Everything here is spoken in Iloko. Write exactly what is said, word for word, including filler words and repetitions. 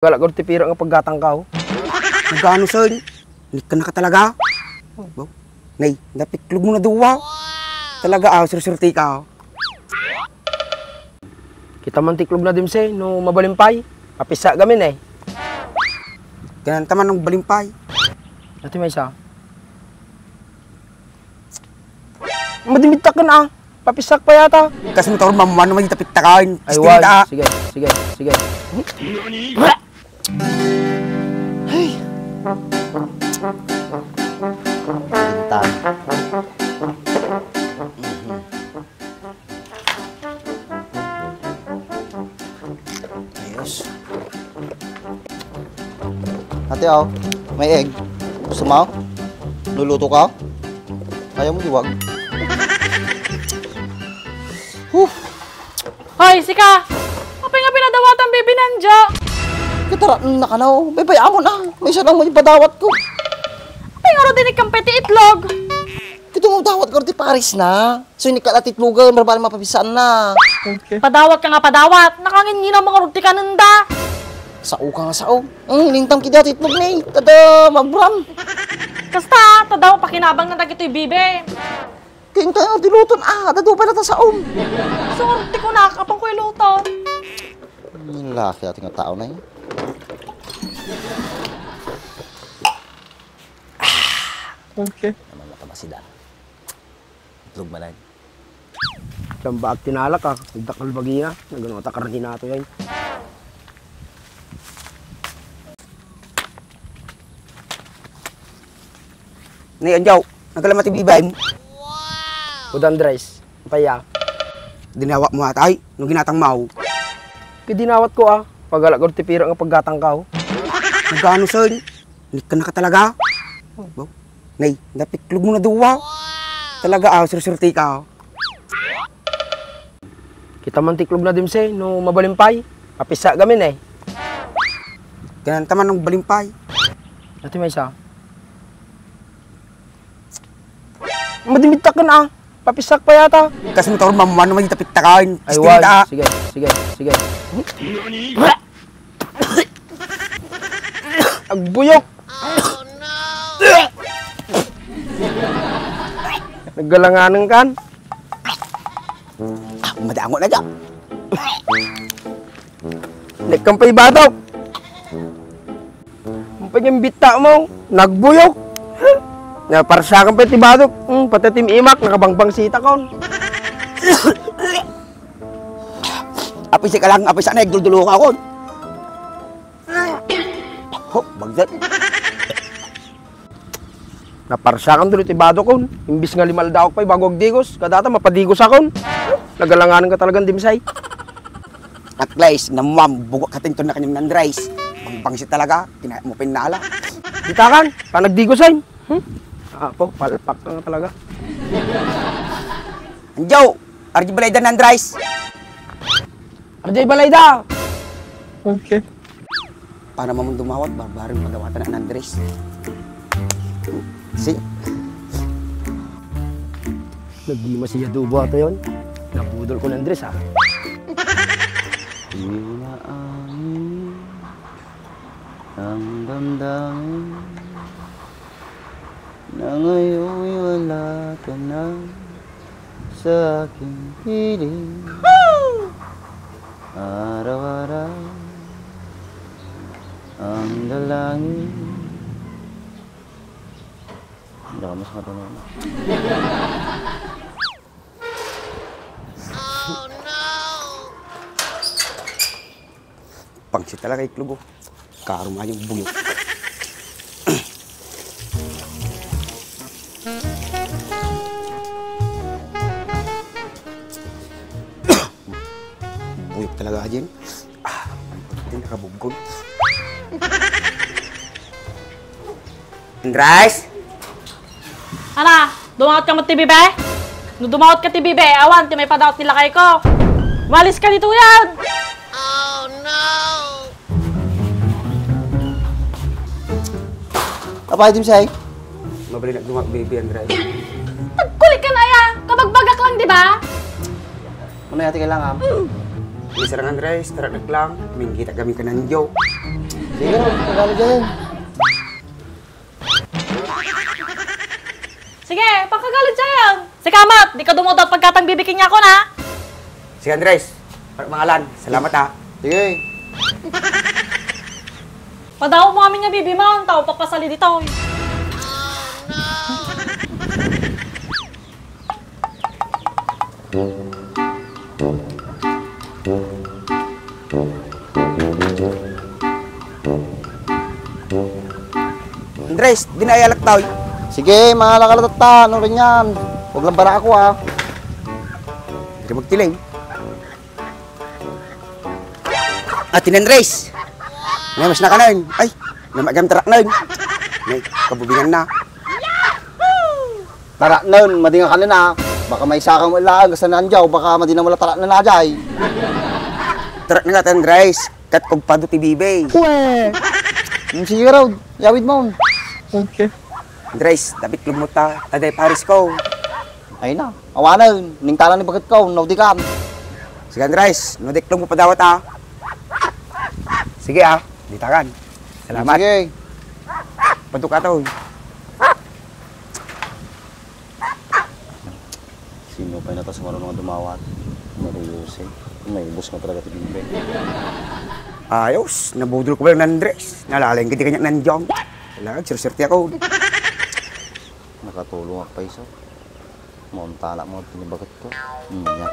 Gala ko ti pira nga paggatangka, oh. Nagano, son? Nikkan ka talaga? Oh. Nay, napiklog mo na duwa. Talaga, ah, sursurti ka, oh. Kita man ti klub na dimse, no mabaling pay. Papisa kami, eh. Ganun ta man ng baling pay. Ati may isa. Madimit ka na, ah. Papisak pa yata. Kasi motor, mamuan naman yung tapit ta kain. Ay, Pistin wag. ta, ah. Sige, sige, sige. Ay. Pinta. Ayos. Ate, oh, may egg. Gusto mo? Luluto ka? Kaya mo diwag? Huh! Hoy, sika! Apay nga pinadawatan, baby, nandya? Katara, nakanaw. Bebay, amo na. May isa lang mo yung padawat ko. Apay nga ro dinikkan pay ti itlog? Kito mo dawat ko ti paris na. So, inikkat at itlogan, marbali mapapisaan na. Okay. Padawat ka nga padawat. Nakangin-ngina mga rugti kanenda. Sao ka nga sao. Ang lintang kida ti itlog ni. Tada, mabram. Kasta, tadaw, pakinabang na dagitoy bibe. Kain tayo, diluton, ah, dadu pa na ta saom. Sorte ko na, kapang ko iluton. Ang laki ating tao na yun. Okay. Naman matamasidan. Itlog manan. Siyang baak tinalak, ah. Nagdakkel bagina. Nagano ta karne nato yan. Ni Anjaw, nagkalamat ti bibay mo. Good Andres, paya. Dinawat mo atay, no ginatang mao. Kidinawat ko, ah. Pagala ko ti pira nga paggatang ka, oh. Nagano, son? Nikkan ka talaga? Bo? Nay, napiklog mo na duwa. Talaga, ah, sursurti ka, oh. Kita man ti klub na dimse, no mabaling pay. Papisa kami, eh. Ganun ta man ng baling pay. Ati may isa. Madimit ka na, ah. Papisak pa yata. Kasi motor, mamuan naman yung tapit ta kain. Ay, Pistin wag. ta, ah. Sige, sige, sige. Agbuyok. Naggalanganan kan. Ah, madango na dyan. Nagkampay batok. Ang pag-imbita mo, nagbuyok. Naparsakan pa ti batok. Hmm, pati tim imak, nakabangbang sita kon. Apisi ka lang, apisa na, igduldulo ka kon. Ho, bagdat. Naparsakan tuloy ti batok kon. Imbis nga limaldaok pay bago agdigos, kadata mapadigos akon. Nagalanganan ka talagang dimsay. At least, namuam, bugok ka tinton na kanyang nandrice. Bangbangsit talaga, kinaya mo pinnala. Ditakan, panagdigosan. Hmm? Apo, palpak ka nga talaga. Anjo, arji balay da nandrice. Arjay balay da! Okay. Para mamon dumawat, barbareng padawatan ni Andres. Si Nagdima si adobo ata yon. Nabudol ko ni Andres, ah. Inaangin ang damdamin. Na ngayon'y wala ka na sa aking piling. Araw-araw ang dalangin. Hindi ako mas marunong. Pangsit talaga itlog, oh. Karumayong buyok. Buyok talaga, Jen. Ah, din nakabugkon. Andres? Ana, dumawat ka met ti bibe? No dumawat ka ti bibe, awan ti maipadawat ti lakay ko. Umalis ka ditoyen! Apay, Dimsay? Mabali na dumawat, baby, Andres. Tagkulik ka na ya! Kabagbagak lang, di ba? Ano yati kailangan? Mister Andres, taraknak lang. Minggita kami ka nanjo. Sige, Rod, pagkano dyan? Sige, pangkagala dyan. Sige, Amat, di ka dumawdaw pagkatang bibikin niya ako, na? Sige, Andres. Para mangalan. Salamat, ha. Sige. Padaw mo amin nga bibi mo, ang tao papasali dito. Andres, di na ayalak tayo. Sige, mga lakal tatta, ano rin yan? Huwag lang bara ako, ah. Hindi magtiling. Ati ni Andres. May mas nakanan. Ay, may magam tarak na. May kabubingan na. Taraknen, madi nga kanina. Baka may sakang mo ilaag, basta nandiyaw, baka madi na wala taraknen na jay. Tarak na nga, Andres. Kat kung pado ti bibi. Pwe! Hmm, sige, Rod. Yawid mo. Okay. Andres, dapat lumot ta. Taday paris ko. Ay na. Awanen, ningtalan ni bakit ko, naudikan. Sige, Andres. Nudik mo padawat, ah. Sige, ah. Ditakan. Salamat. Sige. Paduk ato. Sino pay nata sa marunong nga dumawat? Maruyusin. May ubos nga talaga ti bibi. Ayos, nabudol ko ba yung Andres? Nalalayng ka di kanya nandiyan. Kailangan, sirsirti ako. Nakatulong ako pa iso. Mauntala mo, tinibakit ko. Hmm, yan.